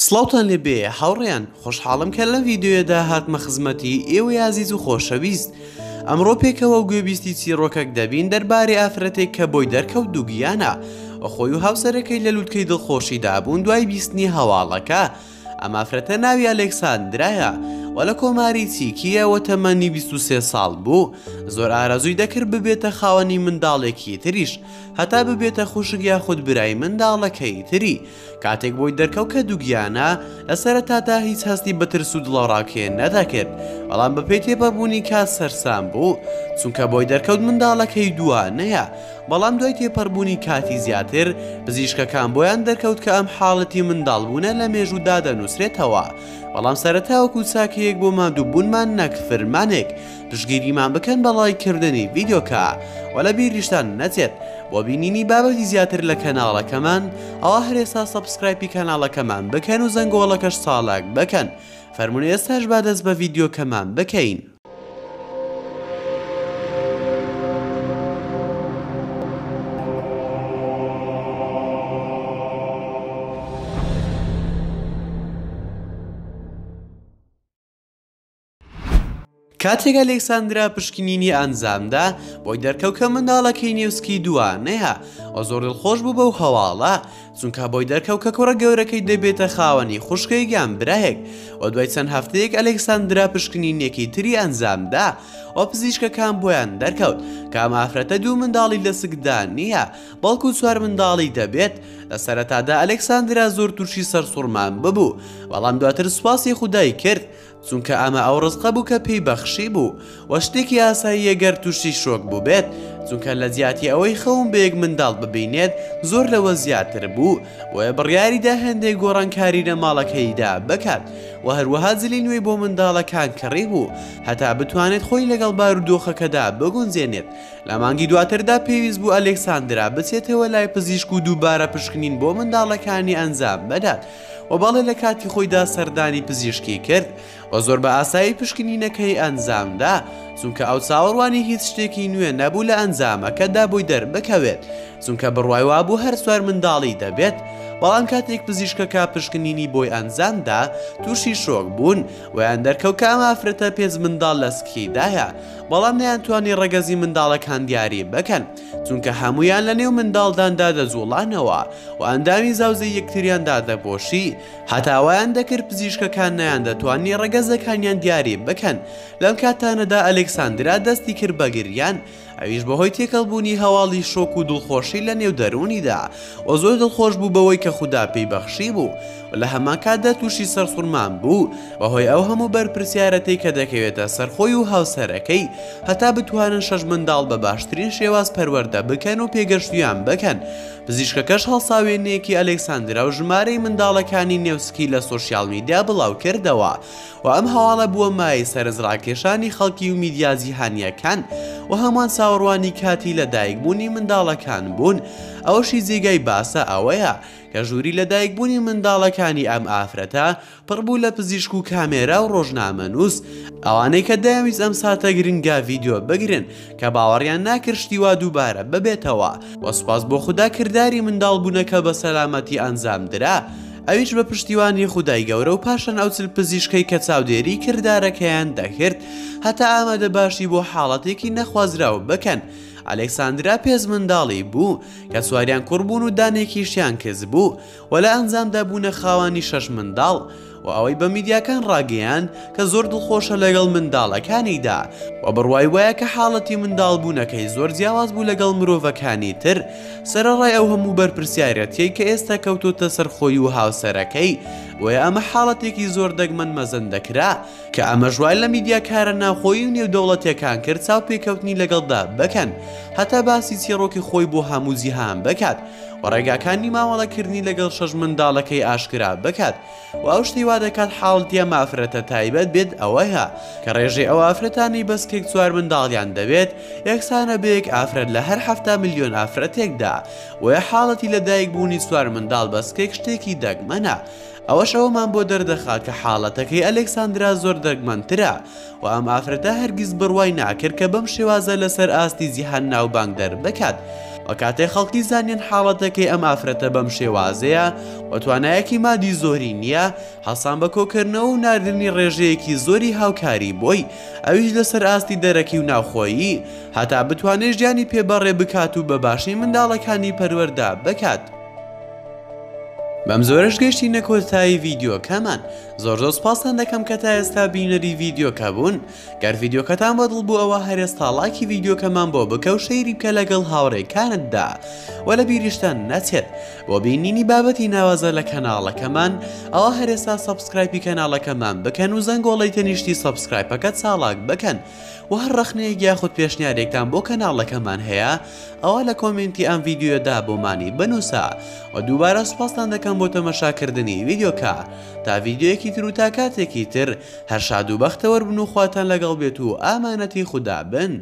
سڵاوتان لێ بێ هاوڕێیان، خۆشحاڵم کە لەم ڤیدیۆیەدا هاتمە خزمەتی ئێوەی ئازیز و خۆشەویست. ئەمڕۆ پێکەوە گوێبیستی چیڕۆکەک دەبین دەربارەی ئافرەتێک کە بۆی دەرکەوت دووگیانە و خۆی و هاوسەرەکەی لە لوتکەی دڵخۆشیدا بوون دوای بیستنی هەواڵەکە. ئەم ئافرەتە ناوی ئەلێکساندرایە و لە کۆماری چیکییە و تەمەنی 23 ساڵ بوو. زۆر ئارەزووی دەکرد ببێتە خاوەنی منداڵێکی تریش هەتا ببێتە خوشک یاخود برای منداڵەکەی تری. کاتێک بۆی دەرکەوت کە دووگیانە، لە سەرەتادا هیچ هەستی بە ترس و دڵەڕاوکێ نەدەکرد، بەڵام بەپێی تێپەڕبوونی کات سەرسام بوو، چونکە بۆی دەرکەوت منداڵەکەی دووانەیە، بەڵام دوای تێپەڕبوونی کاتی زیاتر، پزیشکەکان بۆیان دەرکەوت کە ئەم حاڵەتی منداڵبوونە لە مێژوودا دەنووسرێتەوە، بەڵام سەرەتا وەکو چاکەیەک بۆ ماندووبوونمان نەک فرمانێک، پشتگیریمان بکەن بە ڵایک کردنی ڤیدیۆکە وە لە بیریشتان نەچێت بۆ بینینی بابەتی زیاتر لە کەناڵەکەمان ئەوا هەر ئێستا subscribe ی کەناڵەکەمان بکەن و زەنگۆڵەکەش چالاک بکەن فەرموون ئێستاش با دەست بە ڤیدیۆکەمان بکەین. کاتێک ئەلێکساندرا پشکنینی ئەنجامدا، بۆی دەرکەوت کە منداڵەکەی نێو سکی دووانەیە و زۆر دڵخۆش بوو بەو هەواڵە، چونکە بۆی دەرکەوت کە کوڕە گەورەکەی دەبێتە خاوەنی خوشکێک یان برایەک و دوای چەند هەفتەیەک ئەلێکساندرا پشکنینێکی تری ئەنجامدا و پزیشکەکان بۆیان دەرکەوت کە ئەم ئافرەتە دوو منداڵی لە سکدا نییە بەڵکو چوار منداڵی دەبێت. لە سەرەتادا ئەلێکساندرا زۆر تووشی سەرسوڕمان ببوو، بەڵام دواتر سوپاسی خودای کرد چونکە ئەمە ئەو ڕزقە بوو کە پێی بەخشی بوو وە شتێکی ئاساییە گەر توشی شۆک بووبێت چونکە لە جیاتی ئەوەی خەون بە یەک منداڵ ببینێت زۆر لەوە زیاتر بوو بۆیە بڕیاریدا هێندێک گۆڕانکاری لە ماڵەکەیدا بکات وە هەروەها جلی نوێی بۆ منداڵەکان کڕی بوو هەتا بتوانێت خۆی لەگەڵ بارودۆخەکەدا بگونجێنێت لە مانگی دواتردا پێویست بوو ئەلێکساندرا بچێتەوە لای پزیشک و دووبارە پشکنین بۆ منداڵەکانی ئەنجام بدات و بەڵێ لە کاتی خۆیدا سەردانی پزیشکی کرد و زۆر بە ئاسایی پشکنینەکەی ئەنجامدا چونکە ئەو چاوەڕوانی هیچ شتێکی نوێ نەبوو لە ئەنجامەکەدا بۆی دەربکەوێت چونکە بڕوای وابوو هەر چوار منداڵی دەبێت بەڵام کاتێک پزیشکەکە پشکنینی بۆی ئەنجامدا تووشی شۆک بوون ویان دەرکەوت کە ئەم ئافرەتە پێنج منداڵ لە سکیدایە بەڵام نەیانتوانی ڕەگەزی منداڵەکان دیاری بکەن چونکە هەموویان لە نێو منداڵداندا دەجوڵانەوە و ئەندامی زاوزێی یەکتریان دادەپۆشی، هەتا وایان دەکرد پزیشکەکان نەیاندەتوانی ڕەگەزەکانیان دیاری بکەن، لەم کاتانەدا ئەلێکساندرا دەستی کرد بە گریان، ئەویش بەهۆی تێکەڵبوونی هەواڵی شۆک و دڵخۆشی لە نێو دەروونیدا، و زۆر دڵخۆش بوو بەوەی کە خودا پێی بەخشیبوو، و لە هەمان کاتدا تووشی سەرسوڕمان بوو بەهۆی ئەو هەموو بەرپرسیارەتەی کە دەکەوێتە سەر خۆی و هاوسەرەکەی هەتا بتوانن شەش منداڵ بە باشترین شێواز پەروەردە بکەن و پێگەشتوویان بکەن. پزیشکەکەش هەڵسا وێنەیەکی ئەلێکساندرا و ژمارەی منداڵەکانی نێو سکی لە سۆشیال میدیا بڵاوکردەوە و ئەم هەواڵە بووە مایەی سەرنجڕاکێشانی خەڵکی و میدیا جیهانییەکان و هەمووان چاوەڕوانی کاتی لەدایکبوونی منداڵەکان بوون. ئەوەشی جێگای باسە ئەوەیە کە ژووری لەدایکبوونی منداڵەکانی ئەم ئافرەتە پڕ بوو لە پزیشک و کامێرا و ڕۆژنامەنووس، ئەوانەی کە دەیانویست ئەم ساتە گرنگە ڤیدیۆ بگرن، کە باوەڕیان ناکرد شتی وا دووبارە ببێتەوە، و سوپاس بۆ خودا کرداری منداڵبوونەکە بە سەلامەتی ئەنجام درا، ئەویش بە پشتیوانی خودای گەورە و پاشان ئەو 40 پزیشکەی کە چاودێری کردارەکەیان دەکرد هەتا ئامادەباشی بۆ حاڵەتێکی نەخوازراو بکەن. ئەلێکساندرا پێنج منداڵی بوو، کە چواریان کوڕ بوون و دانێکیشیان کچ بوو، و لە ئەنجامدا بوونە خاوەنی شەش منداڵ، و ئەوەی بە میدیاکان ڕاگەیاند کە زۆر دڵخۆشە لەگەڵ منداڵەکانیدا، و بڕوای وایە کە حاڵەتی منداڵبوونەکەی زۆر جیاواز بوو لەگەڵ مرۆڤەکانی تر، سەرەڕای ئەو هەموو بەرپرسیارەتیەی کە ئێستا کەوتۆتە سەر خۆی و هاوسەرەکەی، بۆیە ئەمە حاڵەتێکی زۆر دەگمەن مەزەندەکرا، کە ئەمەش وای لە میدیاکارە ناوخۆیی و نێودەوڵەتیەکان کرد چاوپێکەوتنی لەگەڵدا بکەن هەتا باسی چیڕۆکی خۆی بۆ هەموو جیهان بکات و ڕێگاکانی مامەڵەکردنی لەگەڵ شەش منداڵەکەی ئاشکرا بکات و ئەو شتەی وا دەکات حاڵەتی ئەم ئافرەتە تایبەت بێت ئەوەیە کە ڕێژەی ئەو ئافرەتانەی بە سکێک چوار منداڵیان دەبێت یەکسانە بە یەک ئافرەت لە هەر 70 ملیۆن ئافرەتێکدا بۆیە حاڵەتی لەدایکبوونی چوار منداڵ بە سکێک شتێکی دەگمەنە ئەوەش ئەوەمان بۆ دەردەخات کە حاڵەتەکەی ئەلێکساندرا زۆر دەگمەنترە و ئەم ئافرەتە هەرگیز بڕوای ناکرد کە بەم شێوازە لەسەر ئاستی جیهان ناوبانگ دەربکات. و کاتێ خەڵکی زانیان حاڵەتەکەی ئەم ئافرەتە بەم شێوازەیە و توانایەکی مادی زۆری نییە هەڵسان بە کۆکردنەوە و ناردنی ڕێژەیەکی زۆری هاوکاری بۆی ئەویش لەسەر ئاستی دەرەکی و ناوخۆیی هەتا بتوانێت ژیانی پێ بەڕێ بکات و بە باشی منداڵەکانی پەروەردە بکات. بەم زۆرەش گەشتینە کۆتایی ڤیدیۆکەمان زۆر زۆر سوپاستان دەکەم کە تا ئێستا بینەری ڤیدیۆکە بوون گەر ڤیدیۆکەتان بەدڵ بوو ئەوا هەر ئێستا ڵایکی ڤیدیۆکەمان بۆ بکە و share ی بکە لەگەڵ هاوڕێکانتدا وە لە بیریشتان نەچێت بۆ بینینی بابەتی ناوازە لە کەناڵەکەمان ئەوا هەر ئێستا subscribe ی کەناڵەکەمان بکەن و زەنگۆڵەی تەنیشتی subscribe ەکە چاڵاک بکەن وە هەر ڕەخنەیەک یاخود پێشنیارێکتان بۆ کەناڵەکەمان هەیە ئەوا لە comment ی ئەم ڤیدیۆیەدا بۆمانی بنووسە وە دووبارە سوپاستان دەکەم بۆ تەمەشاکردنی ڤیدیۆکە تا ڤیدیۆیەکی تر و تا کاتێکی تر هەر شاد و بەختەوەر بن و خواتان لەگەڵ بێت و ئامانەتی خودا بن.